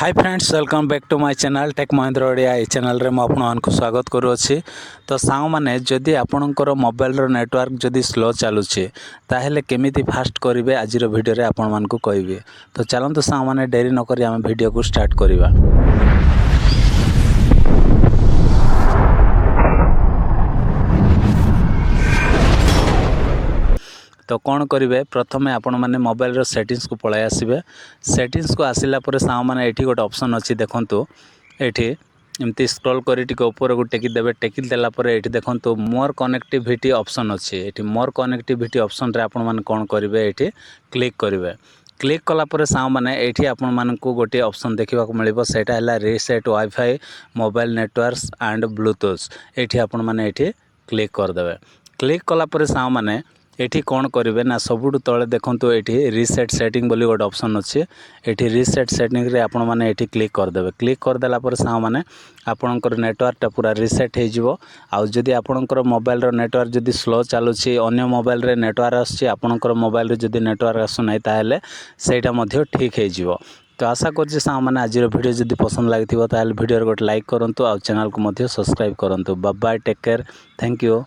Hi friends, welcome back to my channel take Mahendra Odia. ଏ ଚ୍ୟାନେଲ୍ରେ ମୁଁ ଆପଣମାନଙ୍କୁ ସ୍ୱାଗତ କରୁଅଛି। ତ ସାଙ୍ଗମାନେ, ଯଦି ଆପଣଙ୍କର ମୋବାଇଲର ନେଟୱାର୍କ ଯଦି ସ୍ଲୋ ଚାଲୁଛି, ତାହେଲେ କେମିତି ଫାଷ୍ଟ କରିବେ, ଆଜିର ଭିଡ଼ିଓରେ ଆପଣମାନଙ୍କୁ କହିବି। ତ ଚାଲନ୍ତୁ ସାଙ୍ଗମାନେ, ଡେରି ନକରି ଆମେ ଭିଡ଼ିଓକୁ ଷ୍ଟାର୍ଟ କରିବା। ତ କ'ଣ କରିବେ? ପ୍ରଥମେ ଆପଣମାନେ ମୋବାଇଲର ସେଟିଂସକୁ ପଳାଇ ଆସିବେ। ସେଟିଂସକୁ ଆସିଲା ପରେ ସାଙ୍ଗମାନେ, ଏଇଠି ଗୋଟେ ଅପସନ୍ ଅଛି, ଦେଖନ୍ତୁ। ଏଇଠି ଏମିତି ସ୍କ୍ରଲ୍ କରି ଟିକେ ଉପରକୁ ଟେକି ଦେବେ। ଟେକି ଦେଲା ପରେ ଏଇଠି ଦେଖନ୍ତୁ, ମୋର୍ କନେକ୍ଟିଭିଟି ଅପସନ୍ ଅଛି। ଏଠି ମୋର୍ କନେକ୍ଟିଭିଟି ଅପସନ୍ରେ ଆପଣମାନେ କ'ଣ କରିବେ? ଏଇଠି କ୍ଲିକ୍ କରିବେ। କ୍ଲିକ୍ କଲା ପରେ ସାଙ୍ଗମାନେ, ଏଇଠି ଆପଣମାନଙ୍କୁ ଗୋଟିଏ ଅପସନ୍ ଦେଖିବାକୁ ମିଳିବ। ସେଇଟା ହେଲା reset WiFi, mobile networks and Bluetooth। ଏଇଠି ଆପଣମାନେ ଏଇଠି କ୍ଲିକ୍ କରିଦେବେ। କ୍ଲିକ୍ କଲା ପରେ ସାଙ୍ଗମାନେ, ଏଠି କ'ଣ କରିବେ ନା, ସବୁଠୁ ତଳେ ଦେଖନ୍ତୁ, ଏଠି ରିସେଟ୍ ସେଟିଂ ବୋଲି ଗୋଟେ ଅପସନ୍ ଅଛି। ଏଠି ରିସେଟ୍ ସେଟିଂରେ ଆପଣମାନେ ଏଠି କ୍ଲିକ୍ କରିଦେବେ। କ୍ଲିକ୍ କରିଦେଲା ପରେ ସାଙ୍ଗମାନେ, ଆପଣଙ୍କର ନେଟୱାର୍କଟା ପୁରା ରିସେଟ୍ ହେଇଯିବ। ଆଉ ଯଦି ଆପଣଙ୍କର ମୋବାଇଲର ନେଟୱାର୍କ ଯଦି ସ୍ଲୋ ଚାଲୁଛି, ଅନ୍ୟ ମୋବାଇଲରେ ନେଟୱାର୍କ ଆସୁଛି, ଆପଣଙ୍କର ମୋବାଇଲରେ ଯଦି ନେଟୱାର୍କ ଆସୁନାହିଁ, ତାହେଲେ ସେଇଟା ମଧ୍ୟ ଠିକ୍ ହେଇଯିବ। ତ ଆଶା କରୁଛି ସାଙ୍ଗମାନେ, ଆଜିର ଭିଡ଼ିଓ ଯଦି ପସନ୍ଦ ଲାଗିଥିବ, ତାହେଲେ ଭିଡ଼ିଓରେ ଗୋଟେ ଲାଇକ୍ କରନ୍ତୁ ଆଉ ଚ୍ୟାନେଲକୁ ମଧ୍ୟ ସବସ୍କ୍ରାଇବ୍ କରନ୍ତୁ। Bye, take care, thank you.